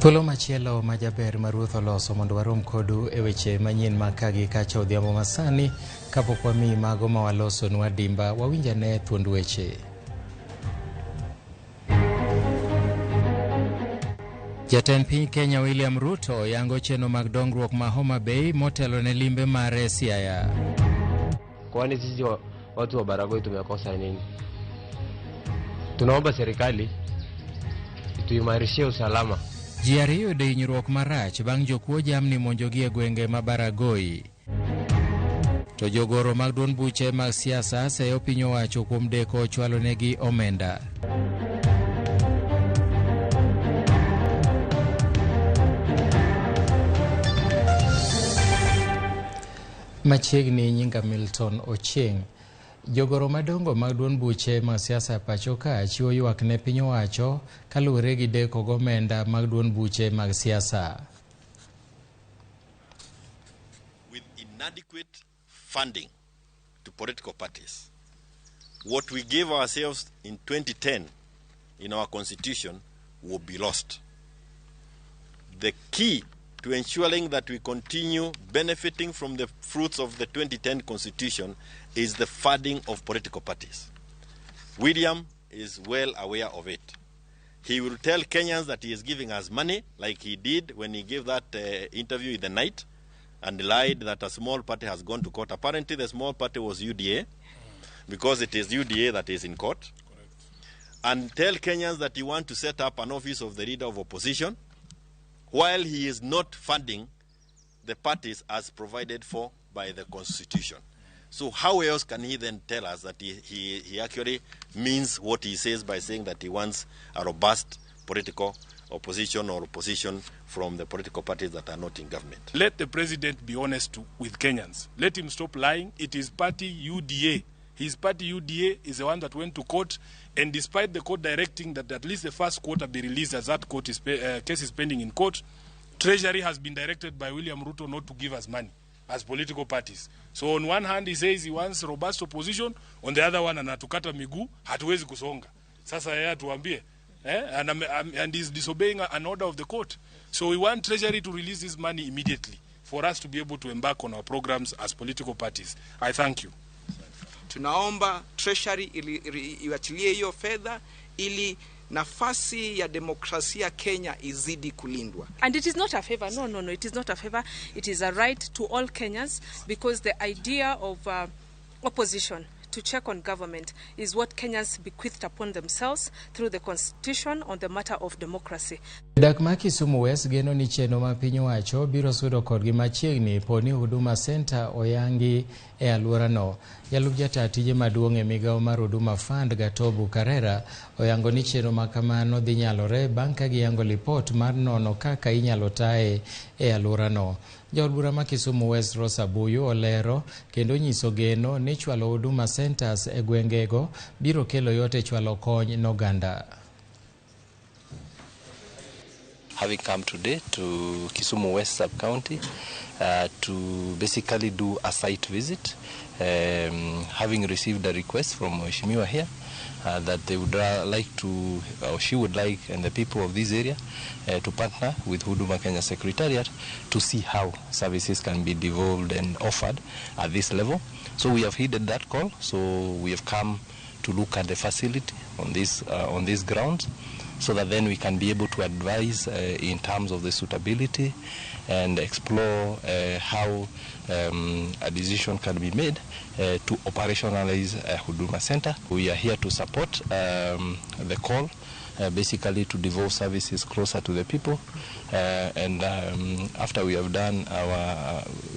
Thuolo machielo ma jaber ma Ruoth oloso mondo warom kodu e weche manyien ma ka gi kacha odhiambo masani kapok wamiyi mago ma walosonu adimba wawinj ane thuond weche. Jatend piny Kenya William Ruto yango chenro mag dongruok ma Homa Bay motelo ne limbe mare Siaya. Kwani sisi watu wa Baragoi tumekosa nini? Tunaomba serikali tuimarishie usalama. Ji ariyo oyudo hinyruok marach bang' jokuo jamni monjogi e gwenge ma Baragoi. To jogoro mag duond buche mag siasa seyo piny owacho kuom deko chwalonegi omenda. Machiegni nyinga Milton Ochieng'. Jogoro madongo mag duond buche mag siasa e pacho ka chiwo ywak ne piny owacho kaluwore gi deko gomenda mag duond buche mag siasa. With inadequate funding to political parties, what we gave ourselves in 2010 in our constitution will be lost. The key to ensuring that we continue benefiting from the fruits of the 2010 constitution is the funding of political parties. William is well aware of it. He will tell Kenyans that he is giving us money, like he did when he gave that interview in the night and lied that a small party has gone to court. Apparently, the small party was UDA, because it is UDA that is in court. Correct. And tell Kenyans that he wants to set up an office of the leader of opposition, while he is not funding the parties as provided for by the Constitution. So how else can he then tell us that he actually means what he says by saying that he wants a robust political opposition or opposition from the political parties that are not in government? Let the president be honest with Kenyans. Let him stop lying. It is party UDA. His party UDA is the one that went to court, and despite the court directing that at least the first quarter be released as that court is case is pending in court, Treasury has been directed by William Ruto not to give us money as political parties. So on one hand he says he wants robust opposition, on the other one anatukata miguu, hatuwezi kusonga. Sasa yeye atuambie, and he's disobeying an order of the court. So we want Treasury to release this money immediately for us to be able to embark on our programs as political parties. I thank you. Tunaomba Treasury iwachilie hiyo fedha ili nafasi ya demokrasia Kenya izidi kulindwa. And it is not a favor. No, no, no, it is not a favor. It is a right to all Kenyans, because the idea of opposition to check on government is what Kenyans bequeathed upon themselves through the constitution on the matter of democracy. Dak ma Kisumu West geno ni chenro ma piny owacho biro sudo kodgi machiegni po ni Huduma Center oyangi e alworano. Jalup jata tije maduong' e migawo mar Huduma Fund Gatobu Karera oyango ni chenro ma kamano dhi nyalore bang' ka giyango lipot mar nono kaka inyalo taye e alworano. Jaod bura ma Kisumu West Rosa Buyu olero kendo nyiso geno ni chwalo Huduma Centers e gwengego biro kelo yot e chwalo kony n'oganda. Having come today to Kisumu West Sub-County to basically do a site visit, having received a request from Mheshimiwa here that they would like to, or she would like, and the people of this area to partner with Huduma Kenya Secretariat to see how services can be devolved and offered at this level. So we have heeded that call. So we have come to look at the facility on these grounds, so that then we can be able to advise in terms of the suitability and explore how a decision can be made to operationalize a Huduma Center. We are here to support the call, basically to devolve services closer to the people. And after we have done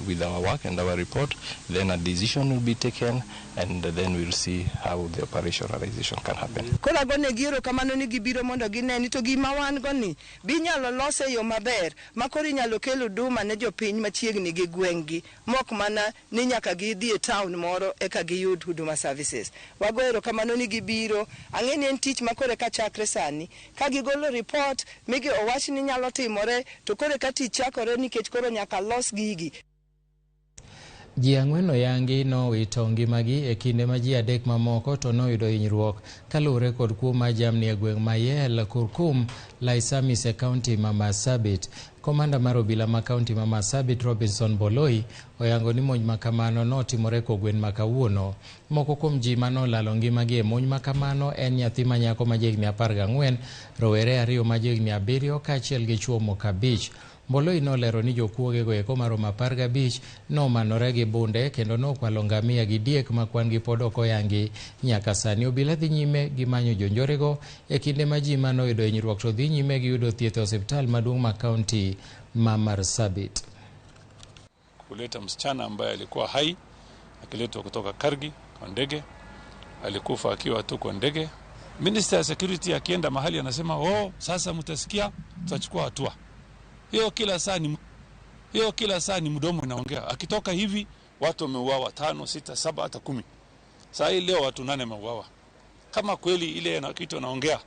with our work and our report, then a decision will be taken, and then we'll see how the operationalization can happen. Koro agonegi erokamano ni gibiro mondo gine ni to gima wan go ni be inyalo lose e yo maber ma koro inyalo kel huduma ne jopiny machiegni gi gweng'gi mok mana ni nyaka gidhi e town moro eka giyud huduma services. Wago erokamano ni gibiro. Ang'e ni en tich ma koro eka chakre sani. Ka gigolo report migi owach ni nyalo timore to koro eka tich chakore nikech koro nyaka los gigi. Ji 4 oyangi nowito ngimagi e kinde ma ji 3 mamoko to noyudo hinyruok kaluwore kod kuo mar jamni e gweng' ma Yel Kurkum, Laisamis e kaunti ma Marsabit. Komanda mar obila ma kaunti ma Marsabit Robinson Boloi oyango ni monj makamano notimore kogwen ma kawuono. Moko kuom ji manolalo ngimagi e monj makamano en nyathi ma nyako ma jahigni 14, rowere 2 ma jahigni 7 kaachiel gi chwo moko 5. Boloi nolero ni jokuogego eko maromo 15 nomanore gi bunde kendo nokwalo ngamia gi diek ma kwan gi pod ok oyangi nyaka sani. Obila dhi nyime gi manyo jonjorego e kinde ma ji manoyudo hinyruok to dhi nyime gi yudo thieth e osiptal maduong' ma kaunti ma Marsabit. Kuleta msichana ambaye alikuwa hai akiletwa kutoka Kargi kwa ndege, alikufa akiwa tu kwa ndege. Minister ya security akienda mahali anasema, oh, sasa mtasikia, tutachukua hatua. Hiyo kila saa ni mdomo inaongea. Akitoka hivi watu wameuawa 5, 6, 7 hata 10. Saa hii leo watu 8 wameuawa. Kama kweli ile kitu anaongea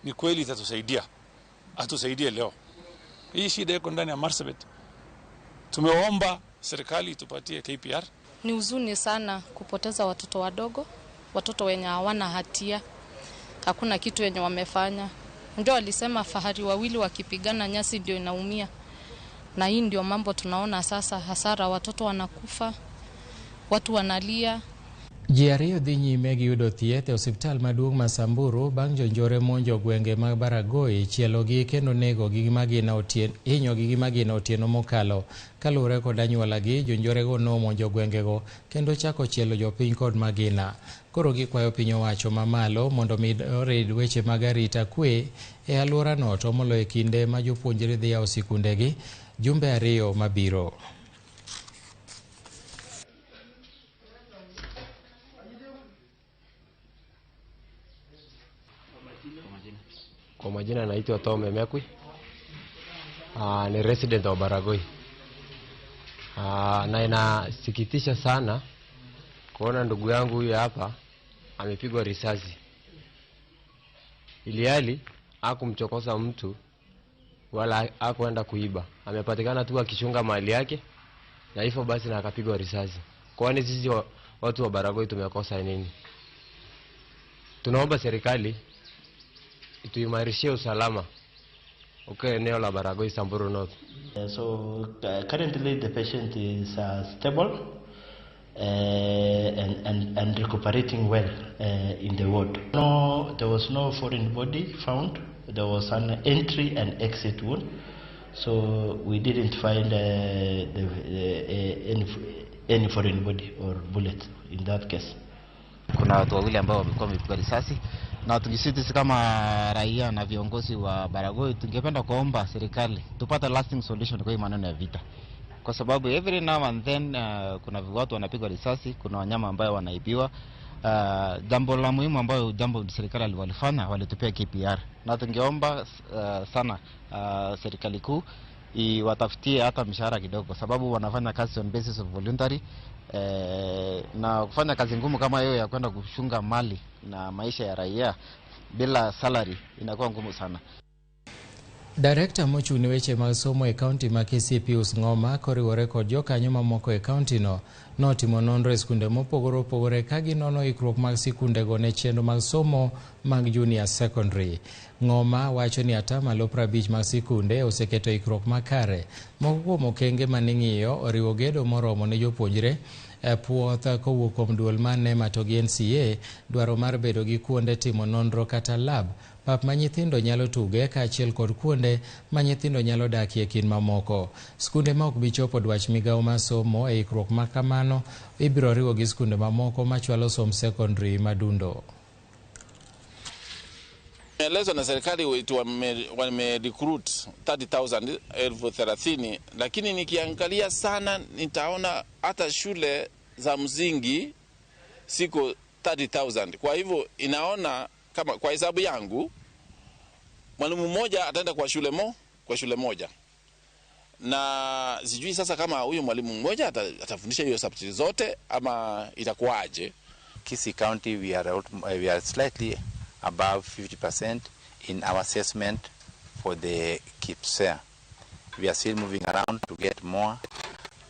ni kweli itatusaidia, atusaidie leo. Hii shida iko ndani ya Marsabit. Tumeomba serikali tupatie KPR. Ni huzuni sana kupoteza watoto wadogo, watoto wenye hawana hatia. Hakuna kitu wenye wamefanya. Ndio walisema fahari wawili wakipigana nyasi ndio inaumia. Na hii ndio mambo tunaona sasa, hasara, watoto wanakufa, watu wanalia. Ji 2 dhi nyime gi yudo thieth e osiptal maduong' ma Samburu bang' jonjore monjo gwenge mag Baragoi, chielogi kendo negogi gi magina hinyogi gi magina otieno mokalo. Kaluwore kod anyuolagi, jonjorego nomonjo gwengego kendo chako chielo jopiny kod magina. Koro gikwayo piny owacho mamalo mondo mi orid weche mag arita kwe e alworano to moloyo e kinde ma jopuonjre dhi yawo sikundegi jumbe 2 mabiro. Kwa majina naitwa Tome Mekwi. Ni resident wa Baragoi. Na inasikitisha sana kuona ndugu yangu huyu hapa amepigwa risasi. Ilihali hakumchokoza mtu wala hakuenda kuiba. Amepatikana tu akichunga mali yake na hivyo basi na akapigwa risasi. Kwani sisi watu wa Baragoi tumekosa nini? Tunaomba serikali tuimarishie usalama okay eneo la Baragoi, Samburu North. So currently the patient is stable and recuperating well in the ward. No, there was no foreign body found. There was an entry and exit wound, so we didn't find any foreign body or bullet in that case. Kuna watu wawili ambao wamekuwa wamepigwa risasi, na sisi kama raia na viongozi wa Baragoi tungependa kuomba serikali tupate lasting solution kwa hii maneno ya vita, kwa sababu every now and then kuna watu wanapigwa risasi, kuna wanyama ambao wanaibiwa. Jambo la muhimu ambayo jambo serikali walifanya, walitupia KPR, na tungeomba sana serikali kuu iwatafutie hata mshahara kidogo, sababu wanafanya kazi on basis of voluntary. Na kufanya kazi ngumu kama hiyo ya kwenda kuchunga mali na maisha ya raia bila salary inakuwa ngumu sana. Director mochung' ne weche mag somo e kaunti ma Kisii Pius Ng'oma koriwore kod jokanyo mamoko e kaunti no notimo nonro e skunde mopogore opogore ka ginono ikruok mag sikundego ne chenro mag somo mag junior secondary. Ng'oma wacho ni 50% mag sikunde oseketo ikruok makare. Moko kuom okenge maning'iyo oriwo gedo moromo ne jopuonjre, puoth kowuok kuom duol mar NEMA to gi NCA, dwaro mar bedo gi kuonde timo nonro kata lab, pap ma nyithindo nyalo tuge kaachiel kod kuonde ma nyithindo nyalo dakie kind mamoko. Skunde ma ok bi chopo dwach migawo mar somo e ikruok ma kamano ibiro riwo gi skunde mamoko machwalo som secondary madundo. Elezo na serikali wame recruit 30,000 30,000, lakini nikiangalia sana nitaona hata shule za msingi siko 30,000. Kwa hivyo inaona kama kwa hesabu yangu mwalimu mmoja ataenda kwa shule moja. Na sijui sasa kama huyo mwalimu mmoja atafundisha hiyo subject zote ama itakuwaje. Kisii County we are slightly above 50% in our assessment for the KIPSEA. We are still moving around to get more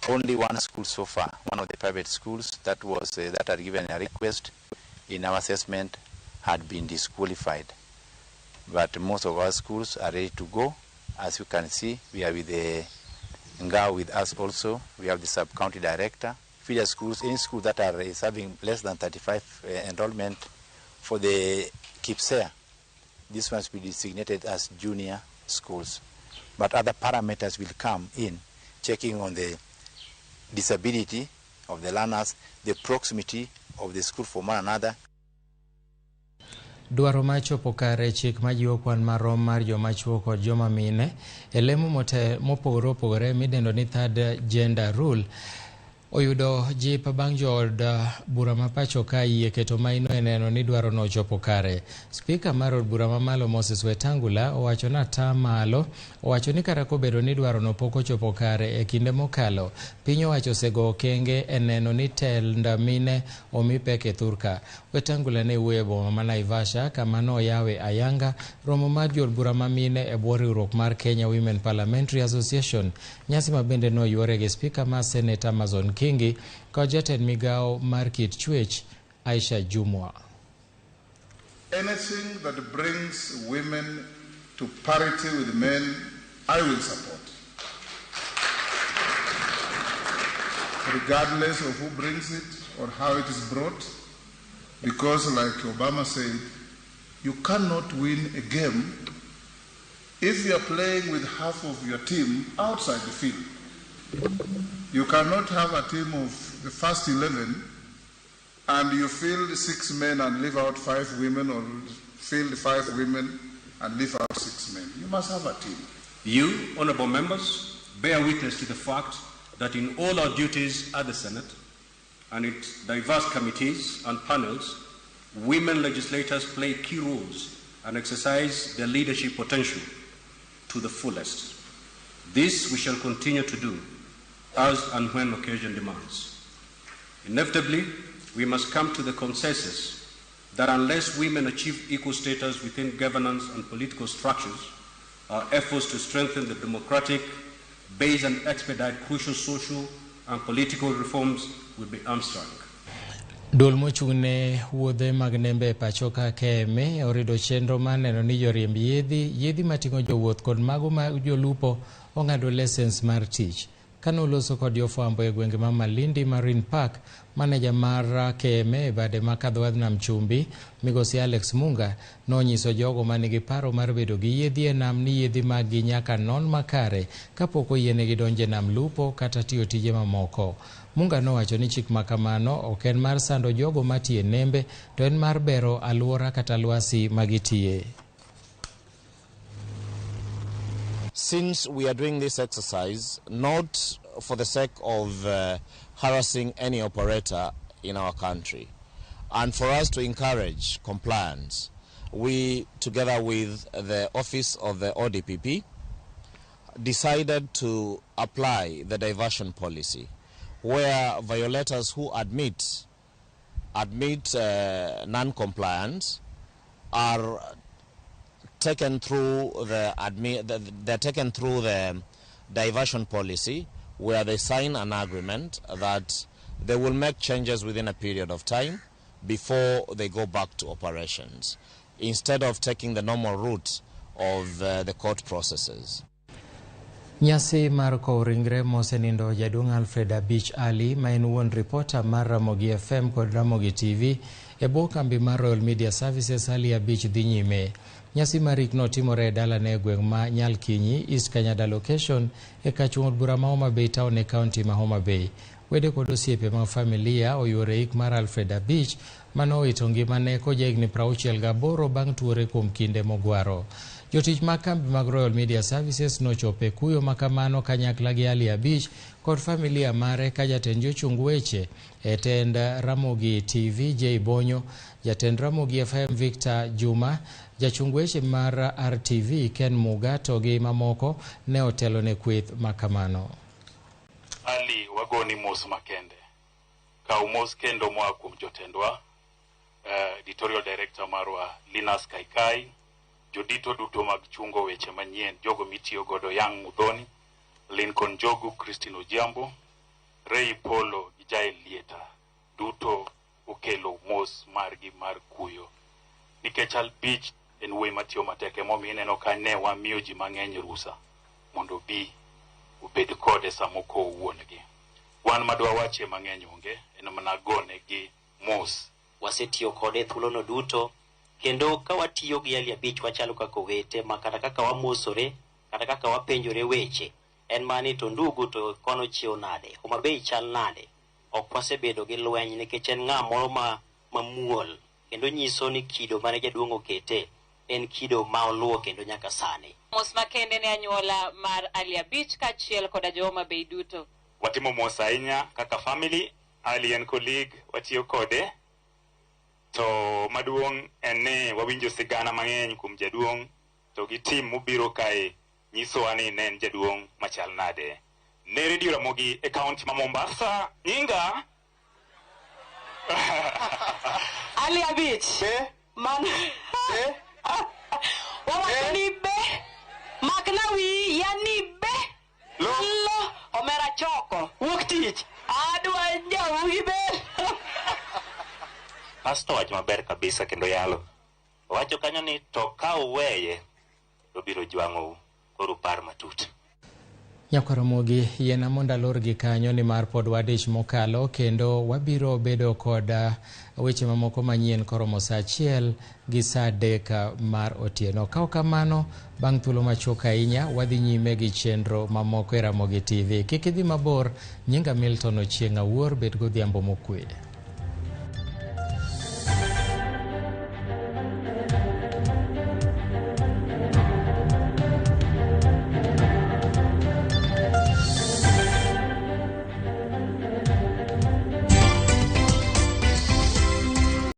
Only one school so far, one of the private schools that was that had given a request in our assessment had been disqualified. But most of our schools are ready to go. As you can see, we are with the Ngao with us also. We have the sub-county director. Feeder schools, any school that are serving less than 35 enrollment for the KPSEA, these ones will be designated as junior schools. But other parameters will come in, checking on the disability of the learners, the proximity of the school from one another. Dwaro mar chopo kare chik majiwo kwan marom mar joma chuo kod joma mine e lemo mopogore opogore midendo ni third gender rule oyudo jip bang' jood bura ma pacho ka yie keto maino e neno ni dwaro no ochopo kare. Spika mar od bura mamalo Moses Wetangula owacho ni atamalo owacho ni kata kobedo ni dwaro no pok ochopo kare e kinde mokalo, piny owacho osego okenge e neno ni tend mine omi pek e thurka. Wetangula ne wuoyo e boma ma Naivasha kama noyawe ayanga romo mar jood bura ma mine e bwo riwruok mar Kenya Women Parliamentary Association, nyasi ma bende noyuore gi spika mar Senate Amazon Kingi kod jatend migawo mar kit chwech Aisha Jumwa. Anything that brings women to parity with men, I will support. Regardless of who brings it or how it is brought, because like Obama said, you cannot win a game if you are playing with half of your team outside the field. You cannot have a team of the first 11 and you field 6 men and leave out 5 women, or field 5 women and leave out 6 men. You must have a team. You, honorable members, bear witness to the fact that in all our duties at the Senate and its diverse committees and panels, women legislators play key roles and exercise their leadership potential to the fullest. This we shall continue to do as and when occasion demands. Inevitably, we must come to the consensus that unless women achieve equal status within governance and political structures, our efforts to strengthen the democratic base and expedite crucial social and political reforms will be hamstrung. Duol mochung' ne wuodhe mag nembe e pacho ka KMA orido chenro mar neno ni joriemb yiedhi mating'o jowuoth kod mago ma jolupo ong'ado lesens mar tich. Kane oloso kod jofwambo e gwenge ma Malindi Marine Park, maneja mar KMA e bade ma Kadho Nam Chumbi, Migosi Alex Munga, nonyiso jogo manigi paro mar bedo gi yiedhi e nam ni yiedhi mag-gi nyaka non makare kapok oyienegi donjo e nam lupo kata tiyo tije mamoko. Munga nowacho ni chik makamano ok en mar sando jogo matiyo e nembe to en mar bero alwora kata lwasi magitiye. Since we are doing this exercise not for the sake of harassing any operator in our country, and for us to encourage compliance, we, together with the office of the ODPP, decided to apply the diversion policy, where violators who admit non-compliance are taken through the admi- they're taken through the diversion policy, where they sign an agreement that they will make changes within a period of time before they go back to operations, instead of taking the normal route of the court processes. Nyasi mar kowo ringre mosenindo jaduong' Alfred Abich Ali, ma en wuon ripota mar Ramogi FM kod Ramogi TV e bwo kambi mar Royal Media Services Ali Abich dhi nyime. Nyasi mar ik no timore e dalane e gweng' ma Nyalkinyi, East Kanyada location e kachung' od bura ma Homa Bay town e kaunti ma Homa Bay. Wede kod osiepe mag familia oyuoro e ik mar Alfred Abich manowito ngimane kojahigni 68 bang' tuore kuom kinde mogwaro. Jotich mag kambi mag Royal Media Services nochopo e kuyo makamano kanyakla gi Ali Abich kod familia mare ka jatend jochung weche e tend Ramogi TV J Bonyo, jatend Ramogi FM Victor Juma, jachung weche mar RTV Ken Muga to gi mamoko ne otelo ne kweth makamano. Ali, wagoni mos makende. Kaw mos kendo moa kuom jotendwa, editorial director marwa Linus Kaikai, jodito duto mag chungo weche manyien, jogo mitiyo godo Yang Mudhoni, Lincoln Jogu, Christine Ojiambo, Ray Polo gi Jael Lieta duto okelo mos margi mar kuyo. Nikech Abich en wuoyi matiyo matek, emomiyo ineno ka ne wamiyo ji mang'eny rusa mondo obi obed kode sama okowo wuon-gi. Wan madwa wachie mang'eny onge, en mana gonegi mos. Wasetiyo kode e thuolono duto kendo ka watiyo gi Ali Abich wachalo kaka owete ma kata kaka wamosore kata kaka wapenjore weche en mani to ndugu to kono chiew nade, Homa Bay chal nade. Ok wasebedo gi lweny nikech en ng'a moro ma mamuol kendo nyiso ni kido mane jaduong' okete en kido ma oluwo kendo nyaka sani. Mos makende ne anyuola mar Ali Abich kaachiel koda jo Homa Bay duto. Watimo mos ahinya kaka family. Ali en colleague, watiyo kode. To maduong' en ni wawinjo sigana mang'eny kuom jaduong' to gi team mobiro kae nyisowa ni ne en jaduong' machal nade. Ne Radio Ramogi e kaunti ma Mombasa, nyinga Ali Abich. Be. Man. Be. Wawacho ni be. Makna wi yani be. Lo. Lo. Omera choko. Wuok tich. Adwa jawi be. Pastor wacho maber kabisa kendo yalo. Owacho kanyo ni to ka uweye to biro jwang'ou, koro upar matut. Nyakwar Ramogi, yiena mondo alor gi kanyo nimar pod wadich mokalo kendo wabiro bedo kod weche mamoko manyien koromo saa 1 gi saa 3 mar otieno. Ka ok kamano, bang' thuolo machuok ahinya, wadhi nyime gi chenro mamoko e Ramogi TV. Kik idhi mabor, nyinga Milton Ochieng' Awuor, bed godhiambo mokwe.